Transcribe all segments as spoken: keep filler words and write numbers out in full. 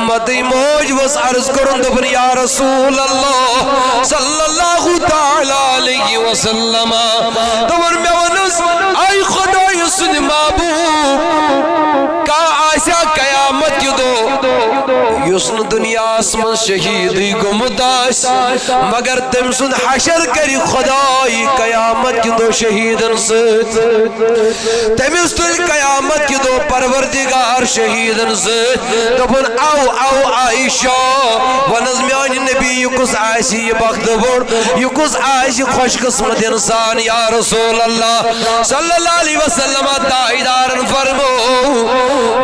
قیامتٕے موج ؤژھ عرض کوٚرُن، دوٚپُن، یا رسول اللہ صلی اللہ تعالیٰ علیہ وسلم، دوٚپُن، مےٚ ووٚنُس، اے خۄدایہِ سٕنٛدِ محبوب، کانٛہہ آسیا قیامت کہِ دۄہ یُس نہٕ دُنیاہَس منٛز شہیٖدٕے گوٚمُت آسہِ، مگر تٔمۍ سُنٛد حشر کرِ خۄداے قیامت کہِ دۄہ شہیٖدن سۭتۍ۔ تٔمِس تُلہِ قیامت کہِ دۄہ پروردگار شہیٖدن سۭتۍ۔ دوٚپُن، او، او عائشہ، وَن حظ میانہِ نبی، یہِ کُس آسہِ یہِ بختور، یہِ کُس آسہِ خۄش قسمت انسان؟ یا رسول اللہ صلی اللہ علیہ وسلم، تاجدارن فرمو،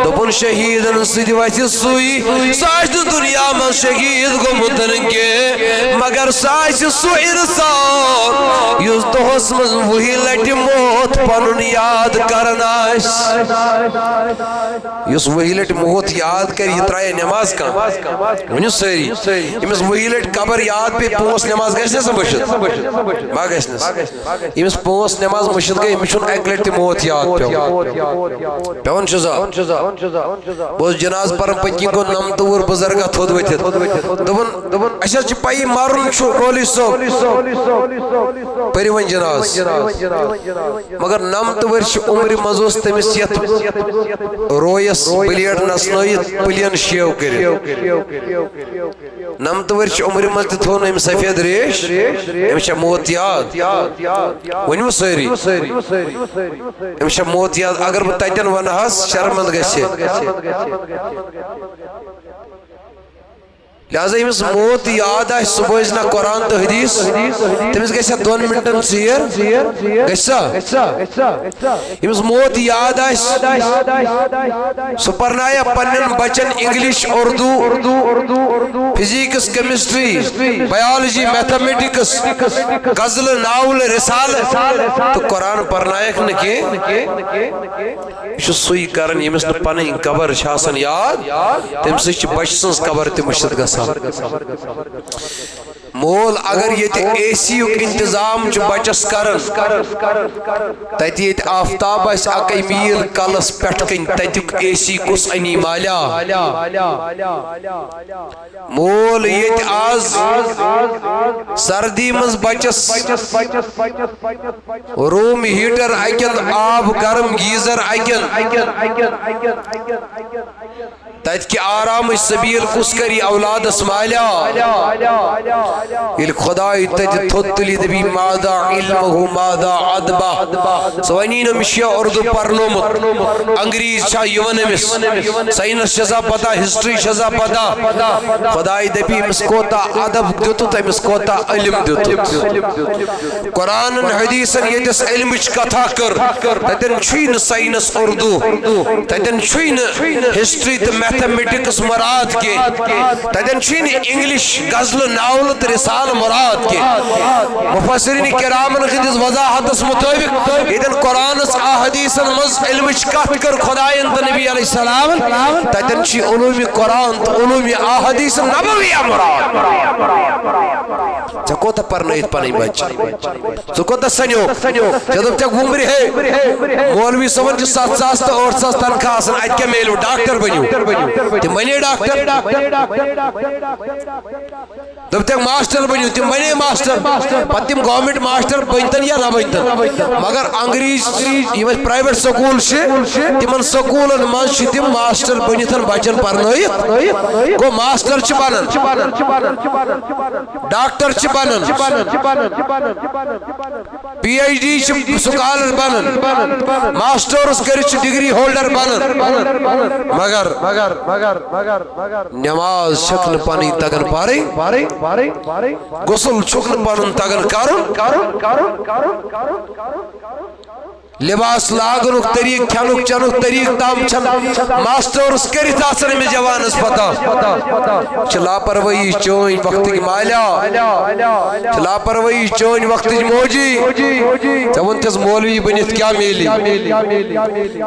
دوٚپُن، شہیٖدن سۭتۍ وَسہِ سُے، سُہ آسہِ نہٕ دُنیا منٛز شہیٖد گوٚمُت کینٛہہ، مگر سُہ آسہِ سُہ انسان یُس دۄہس منٛز وُہہِ لٹہِ موت پنُن یاد کران آسہِ۔ یُس وُہہِ لٹہِ موت یاد کرِ، یہِ ترایہِ نماز کانٛہہ؟ ؤنِو سٲری، ییٚمِس وُہہِ لٹہِ قبر یاد پیٚیہِ، پانٛژھ نماز گژھِ نہ سا مٔشِتھ؟ ما گژھِ نہ سا؟ ییٚمِس پانٛژھ نماز مٔشِتھ گٔے، أمِس چھُنہٕ اَکہِ لٹہِ تہِ موت یاد پٮ۪وان۔ پٮ۪وان چھُ زا؟ بہٕ اوسُس جناز پران، پٔتۍ کِنۍ گوٚو نَمتہٕ وُہُر بُزرگا تھوٚد ؤتھِتھ۔ دوٚپُن، دوٚپُن، اَسہِ حظ چھِ پَیی، مَرُن چھُ مولوی صٲب۔ پٔرِو وۄنۍ جناز۔ مگر نَمتہٕ ؤرۍ چھِ عمرِ منٛز اوس تٔمِس یَتھ رویَس بلیڈ نژنٲیِتھ پلین شیو کٔرِتھ۔ نَمتہٕ ؤرۍ چھِ عمرِ منٛز تہِ تھوٚو نہٕ أمۍ سفید ریش۔ أمِس چھا موت یاد؟ ؤنِو سٲری۔ أمِس چھا موت یاد؟ اگر بہٕ تَتٮ۪ن وَنہٕ ہس، شرمند گژھِ۔ لہذا ییٚمِس موت یاد آسہِ، سُہ بوزِ نہ قرآن تہٕ حدیث، تٔمِس گژھِ ہا دۄن منٹن ژیر۔ گژھِ سا؟ ییٚمِس موت یاد آسہِ، سُہ پرنایہ پننٮ۪ن بچن English, Urdu, physics, chemistry, biology, mathematics, غزلہٕ، ناولہٕ، رسالہٕ تہٕ قرآن پرنایکھ نہٕ کینٛہہ۔ یہِ چھُ سُے کران، ییٚمِس نہٕ پنٕنۍ قبر چھِ آسان یاد، تٔمۍ سۭتۍ چھِ بچہٕ سٕنٛز قبر تہِ مٔشِتھ گژھان۔ مول، اگر ییٚتہِ اے سی یُک انتظام چھُ بچس کران، تتہِ ییٚتہِ آفتاب آسہِ اکے میٖل کلس پٮ۪ٹھ کنہِ، تتیُک اے سی کُس اَنی مالیا؟ مول، ییٚتہِ آز سردی منٛز بچس روم ہیٹر اکن، آب گرم گیزر اکن، تتہِ کہِ آرامٕچ سبیل کُس کری اولادس مالیا؟ ییٚلہِ خداے تتہِ تھوٚد تُلی، دپی، ماذا علمہ ماذا ادبہ؟ سُہ ونی نہٕ، مےٚ چھُ اردو پرنومُت، انگریز چھا یِوان أمِس؟ ساینس چھسا پتہ، ہسٹری چھسا پتہ؟ خداے دپی، أمِس کوتاہ ادب دیُتُتھ، أمِس کوتاہ علم دیُتُتھ۔ قرآنن حدیثن ییٚتٮ۪س علمٕچ کتھا کٔر، تتٮ۪ن چھُے نہٕ ساینس، اردو، تتٮ۪ن چھُے نہٕ ہسٹری تہٕ میتھمیٹکس مراد کینٛہہ، تتٮ۪ن چھُے نہٕ انگلش، غزلہٕ، ناولہٕ تہٕ رسالہٕ مراد کینٛہہ۔ مفسرین کرامن ہٕنٛدِس وضاحتس مطٲبق، ییٚتٮ۪ن قرآنس، احادیثن منٛز علمٕچ کتھ کٔر خداین تہٕ نبی علیہ السلامن، تتٮ۪ن چھُے علوم قرآن تہٕ علوم احادیث نبویہ مراد۔ ژےٚ کوتاہ پرنٲیِتھ پنٕنۍ بچہِ؟ ژٕ کوتاہ سنیوکھ؟ ژےٚ دوٚپ، ژےٚ وُمرِ ہے، مولوی صٲبن چھِ ستھ ساس تہٕ ٲٹھ ساس تنخواہ آسان، اتہِ کیٛاہ میلیو؟ ڈاکٹر بٔنِو۔ تِم بنے ڈاکٹر۔ دوٚپ، تِم ماسٹر بٔنِو، تِم بنے ماسٹر۔ پتہٕ تِم گورنمنٹ ماسٹر بٔنتن یا نہ بٔنتن، مگر انگریز یِم اسہِ پرائیویٹ سکول چھِ، تِمن سکولن منٛز چھِ تِم ماسٹر بٔنِتھ بچن پرنٲیِتھ۔ گوٚو ماسٹر چھِ بنان، ڈاکٹر چھِ بنان، پی ایچ ڈی چھِ سکالر بنان، ماسٹرس کٔرِتھ چھِ ڈگری ہولڈر بنان، مگر نماز چھکھ نہٕ پنٕنۍ تگان پرٕنۍ، غسل چھُکھ نہٕ پنُن تگان کرُن۔ لباس لاگنُک طریقہٕ، کھٮ۪نُک چٮ۪نُک طریقہٕ تام چھَنہٕ ماسٹرس کٔرِتھ آسان أمِس جوانس پتہ۔ چھِ لاپروٲہی چٲنۍ وقتٕکۍ مالیا، چھِ لاپروٲہی چٲنۍ وقتٕچ موجی۔ ژےٚ ووٚنتھس مولوی بٔنِتھ کیٛاہ میلی؟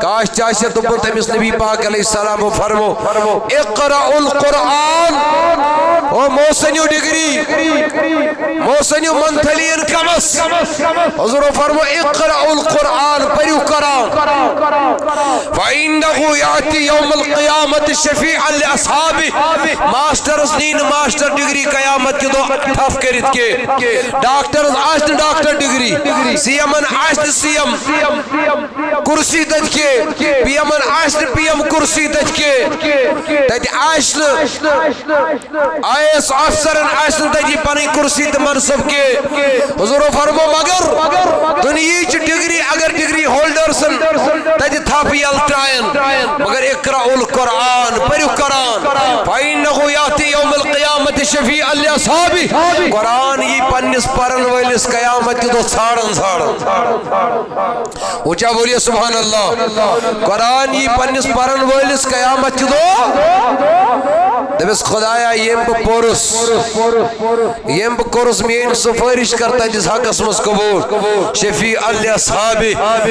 کاش ژےٚ آسہِ دوٚپمُت أمِس نبی پاک علیہ السلامو فرمو، اقرأ القرآن۔ او مو سنیو ڈگری، مو سنیو منتھلی انکمس۔ حضور فرمو، اقرأ القرآن، پٔرِو قرآن۔ فإنه يأتي يوم القيامة شفيعا لأصحابه۔ ماسٹرس نی نہٕ ماسٹر ڈگری قیامت کہِ دۄہ تھپھ کٔرِتھ کینٛہہ۔ ڈاکٹرس آسہِ نہٕ ڈاکٹر ڈگری، سی ایمن آسہِ نہٕ سی ایم کرسی تتہِ کینٛہہ، پی ایمن آسہِ نہٕ پی ایم کرسی تتہِ کینٛہہ، تتہِ آسہِ نہٕ آئی اے ایس افسرن آسہِ نہٕ تتہِ پنٕنۍ کرسی تہٕ منصب کینٛہہ۔ حضورو فرمو، مگر دُنیہٕچ ڈگری، اگر ڈگری ہولڈرسن تتہِ تھپھ یلہٕ ترایَن، مگر اقرأوا القرآن، پٔرِو قرآن، فإنه يأتي يوم القيامة شفيعا لأصحابه۔ قرآن یی پننِس پرن وٲلِس قیامت کہِ دۄہ ژھانڈان ژھانڈان۔ اونچا بولیے سبحان اللہ۔ قرآن یی پننِس پرن وٲلِس قیامت کہِ دۄہ۔ دپس، خدایا، ییٚمۍ بہٕ پوٚرُس، ییٚمۍ بہٕ کوٚرُس، میٲنۍ سفٲرِش کر تہنٛدِس حقس منٛز قبول۔ شفیع الاصحاب۔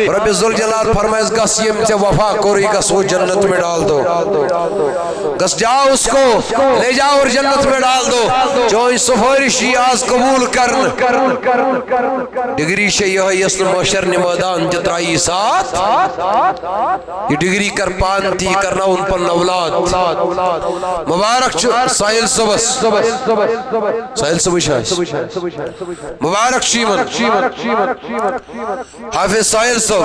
رب ذوالجلال فرمایس، گژھ، ییٚمۍ ژےٚ وفا کوٚرُے، گژھ وہ جنت میں ڈال دو۔ گژھ، جا اس کو لے جا اور جنت میں ڈال دو۔ چٲنۍ سفٲرِش یی آز قبول کرنہٕ۔ ڈگری چھےٚ یِہوٚے، یۄس نہٕ محشر نہِ مٲدان تہِ ترٛایی ساتھ۔ یہِ ڈگری کر پانہٕ تہِ، یہِ کرناوُن پنُن اولاد۔ مبارک چھُ ساحل صٲبس۔ ساحل صٲبٕے چھا اَسہِ؟ مبارک چھُ یِمن۔ حافظ ساحل صٲب۔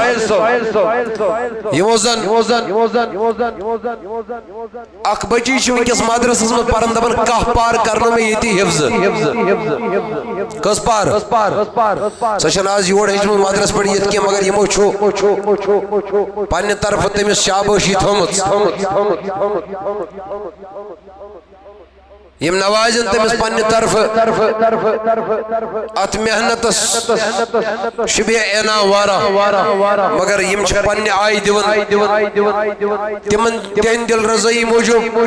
یِمو زن اکھ بچی چھِ وٕنکیٚس مدرسس منٛز پران، دپان، کاہ پار کرنہٕ مےٚ ییٚتی حفظہٕ۔ کٔژ پار؟ سۄ چھَنہٕ آز یور ہیٚچھمٕژ مدرسس پٮ۪ٹھ یِتھ کینٛہہ، مگر یِمو چھُ پننہِ طرفہٕ تٔمِس شابٲشی تھٲومٕژ۔ یِم نوازن تٔمِس پننہِ طرفہٕ اتھ محنتس شبیہ انعام واریاہ، مگر یِم چھِ پننہِ آیہِ دِوان تِمن تِہنٛدِ دل رضٲیی موٗجوٗب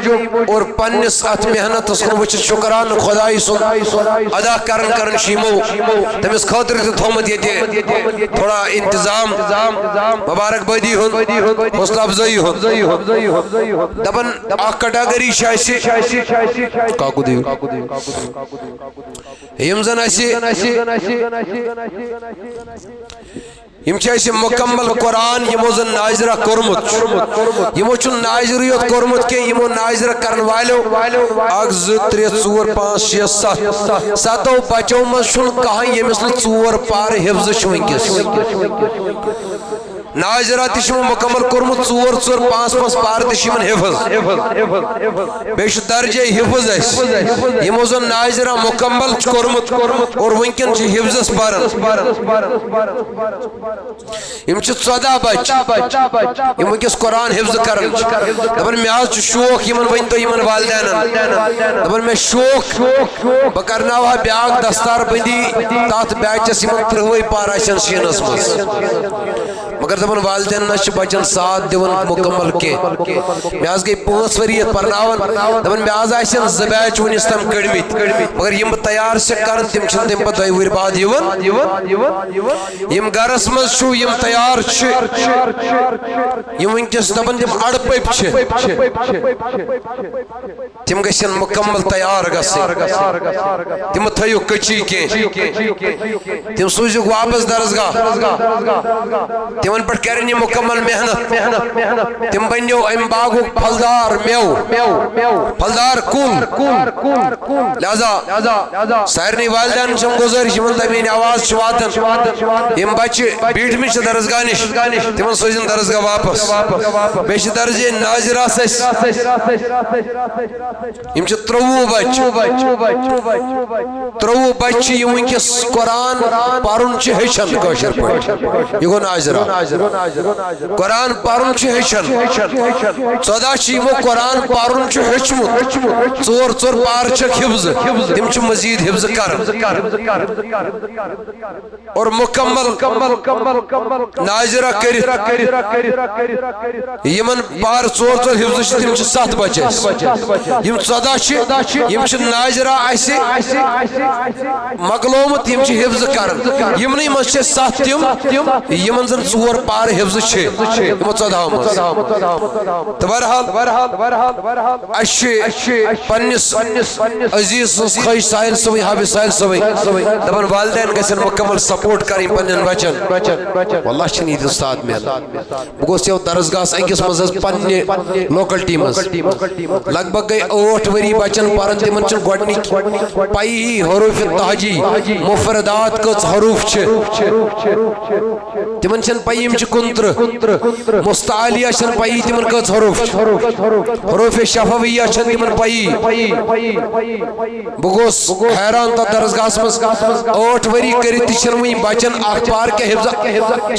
اور پننِس اتھ محنتس کُن وٕچھِتھ شُکرانہٕ خۄدایہِ سُنٛد ادا کران کران چھِ یِمو تٔمِس خٲطرٕ تہِ تھوٚومُت ییٚتہِ تھوڑا انتظام، مبارک بٲدی ہُنٛد، حوصلہٕ افزٲیی ہُنٛد۔ دپان، اکھ category چھِ اَسہِ، کاکو دِیِو۔ یِم زن اَسہِ، یِم چھِ اَسہِ مُکمل قرآن، یِمو زن ناظرہ کوٚرمُت چھُ۔ یِمو چھُنہٕ ناظرٕے یوت کوٚرمُت کینٛہہ، یِمو ناظرہ کرن والیو اکھ، زٕ، ترٛےٚ، ژور، پانٛژھ، شےٚ، ستھ، ستو بچو منٛز چھُنہٕ کانٛہہ، ییٚمِس نہٕ ژور پارٕ حفظ چھِ وٕنکیٚس۔ ناظرہ تہِ چھِ یِمو مکمل کوٚرمُت، ژور ژور پانٛژھ پانٛژھ پارٕ تہِ چھِ یِمن حفظ۔ بیٚیہِ چھُ درجے حفظ اَسہِ۔ یِمو زن ناظرہ مکمل چھُ کوٚرمُت اور وٕنکیٚن چھِ حفظس پران۔ یِم چھِ ژۄداہ بچہِ، یِم وٕنکیٚس قرآن حفظ کران چھِ۔ دپان، مےٚ حظ چھُ شوق، یِمن ؤنۍ تو یِمن والدینن۔ دپان، مےٚ شوق، بہٕ کرناوہا بیاکھ دستار بندی تتھ بیچس، یِمن ترٕہوے پار آسن شیٖنس منٛز۔ مگر دپان، والدین نہ چھِ بچن ساتھ دِوان مکمل کینٛہہ۔ مےٚ حظ گٔے پانٛژھ ؤری یتھ پرناوان۔ دپان، مےٚ حظ آسن زٕ بیچ وُنِس تام کٔڑمٕتۍ، مگر یِم بہٕ تیار چھِ کران، تِم چھِنہٕ تمہِ پتہٕ دۄیہِ وُہٕرۍ بعد یِوان۔ یِم گرس منٛز چھُ، یِم تیار چھِ، یِم وٕنکیٚس دپان، تِم اڑٕ پٔپۍ چھِ۔ تِم گژھن مکمل تیار گژھٕنۍ۔ تِم تھٲیِو کٔچی کینٛہہ۔ تِم سوٗزِکھ واپس درسگاہ۔ تِمن پٮ۪ٹھ کرن یہِ مکمل محنت۔ تِم بنیو امہِ باغُک پھلدار میوٕ، پھلدار کُل۔ لہذا سارنٕے والدینن چھم گُزٲرِش، یِمن تام میٲنۍ آواز چھِ واتان، یِم بچہِ بیٖٹھمٕتۍ چھِ درسگاہ نِش، تِمن سوٗزِن درسگاہ واپس۔ بیٚیہِ چھِ درجے ناظرہ اَسہِ۔ یِم چھِ ترٛۆوُہ بچہِ۔ ترٛۆوُہ بچہِ چھِ یِم وٕنکیٚس قرآن پرُن چھِ ہیٚچھان کٲشِر پٲٹھۍ۔ یہِ گوٚو ناظرہ۔ قرآن پرُن چھِ ہیٚچھان۔ ژۄداہ چھِ یِمو قرآن پرُن چھُ ہیوٚچھمُت۔ ژور ژور پارٕ چھِکھ حفظ۔ تِم چھِ مزید حفظ کران۔ اور مکمل ناظرہ کٔرِتھ یِمن پار ژور ژور حفظ چھِ، تِم چھِ ستھ بچہِ اَسہِ۔ یِم ژۄداہ چھِ، یِم چھِ ناظرہ اَسہِ مۄکلومُت، یِم چھِ حفظ کران۔ یِمنٕے منٛز چھِ ستھ تِم، یِمن زن ژور آر حفظ چھِ یِمو ژۄدہو منٛز۔ تہٕ بہرحال، اَسہِ چھِ پننِس عزیز سٕنٛز خٲہِش ساحل صٲبٕنۍ، حافظ ساحل صٲبٕنۍ، دَپان والدین گژھن مُکمل سپورٹ کرٕنۍ پننٮ۪ن بچن۔ واللہ چھِنہٕ ییٚتہِ اُستاد میلان۔ بہٕ گوس یَتھ درسگاہس أکِس منٛز حظ پننہِ لوکلٹی منٛز۔ لگ بھگ گٔے ٲٹھ ؤری بچن پران، تِمن چھُنہٕ گۄڈٕنِچ پَیی حروف تہجی، مفردات کٔژ حروف چھِ۔ تِمن چھَنہٕ پَیی یِم چھِ کُنترٕہ۔ مستعلیہ چھَنہٕ پَیی تِمن کٔژ حروف چھِ۔ حروف شفویہ چھَنہٕ تِمن پَیی۔ بہٕ گوس حیران تَتھ درسگاہس منٛز، ٲٹھ ؤری کٔرِتھ تہِ چھَنہٕ وُنہِ بچن اکھ پار کیٛاہ حفظ۔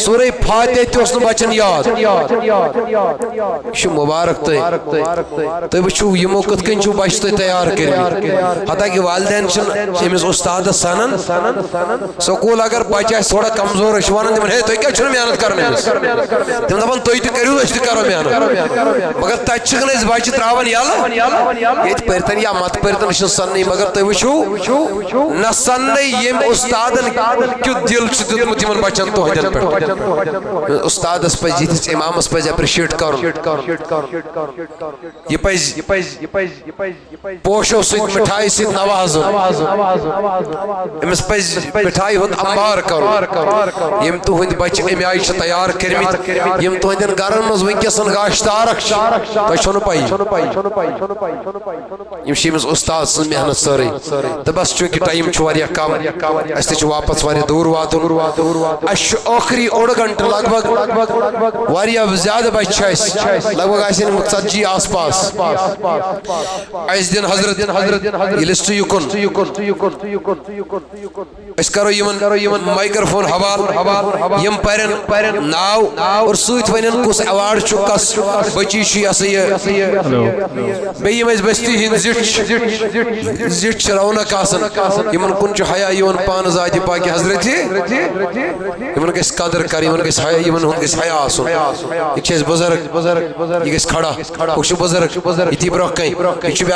سورہ فاتحہ تہِ اوس نہٕ بچن یاد۔ یہِ چھُ مُبارک تۄہہِ۔ تُہۍ وٕچھِو، یِمو کِتھ کٔنۍ چھِو بچہِ تۄہہِ تیار کٔرمٕتۍ۔ حتیٰ کہِ والدین چھِنہٕ أمِس اُستادس سنان۔ سکوٗل اگر بچہِ آسہِ تھوڑا کمزور، أسۍ چھِ ونان تِمن، "ہے، تُہۍ کیٛازِ چھِو نہٕ محنت کران أمِس؟" تِم دپان، "تُہۍ تہِ کٔرِو، أسۍ تہِ کرو محنت۔" مگر تتہِ چھِکھ نہٕ أسۍ بچہِ تراوان یلہٕ۔ ییٚتہِ پٔرتن یا مت پٔرتن، یہِ چھِنہٕ سننٕے۔ مگر تُہۍ وٕچھِو، نہ سننٕے ییٚمۍ اُستادن کیُتھ دِل چھُ دیُتمُت یِمن بچن تُہنٛدٮ۪ن پٮ۪ٹھ۔ اُستادس پزِ، یِتھِس امامس پزِ اپریشیٹ کرُن۔ یہِ پزِ پوشو سۭتۍ، مِٹھایہِ سۭتۍ نوازُن۔ أمِس پزِ مِٹھایہِ ہُنٛد انبار کرُن۔ یِم تُہنٛدۍ بچہِ امہِ آیہِ چھِ تیار کٔرمٕتۍ، یِم تُہنٛدٮ۪ن گرن منٛز وٕنکیٚس گاش تارک چھِ، تۄہہِ چھو نہٕ پَیی۔ یِم چھِ أمِس اُستاد سٕنٛز محنت سٲرٕے۔ تہٕ بس، چوٗنٛکہِ ٹایم چھُ واریاہ کم، اَسہِ تہِ چھُ واپس واریاہ دوٗر واتُن۔ اَسہِ چھُ ٲخری اوٚڑ گھنٹہٕ لگ بھگ، واریاہ زیادٕ بچہِ چھِ اَسہِ، لگ بھگ آسن یِم ژتجی آس پاس۔ اَسہِ دِن حضرت یہِ لسٹ یُکُن۔ أسۍ کرو یِمن مایکروفون حوالہٕ، یِم پرن ناو اور سۭتۍ ونن کُس ایوارڈ چھُ، کس بچی چھُ، یہِ ہسا یہِ۔ بیٚیہِ یِم اَسہِ بستی ہٕنٛدۍ زِٹھۍ چھِ، زِٹھۍ چھِ رونق آسان، یِمن کُن چھُ حیا یِوان پانہٕ ذاتِ پاکِ حضرتِ۔ یِمن گژھِ قدر کرٕنۍ، یِمن گژھِ حیا، یِمن ہُنٛد گژھِ حیا آسُن۔ یہِ چھِ اَسہِ بُزرگ، یہِ گژھِ کھڑا، ہُہ چھُ بُزرگ، یہِ تہِ برونٛہہ کَنہِ، یہِ چھُ بیٛاکھ۔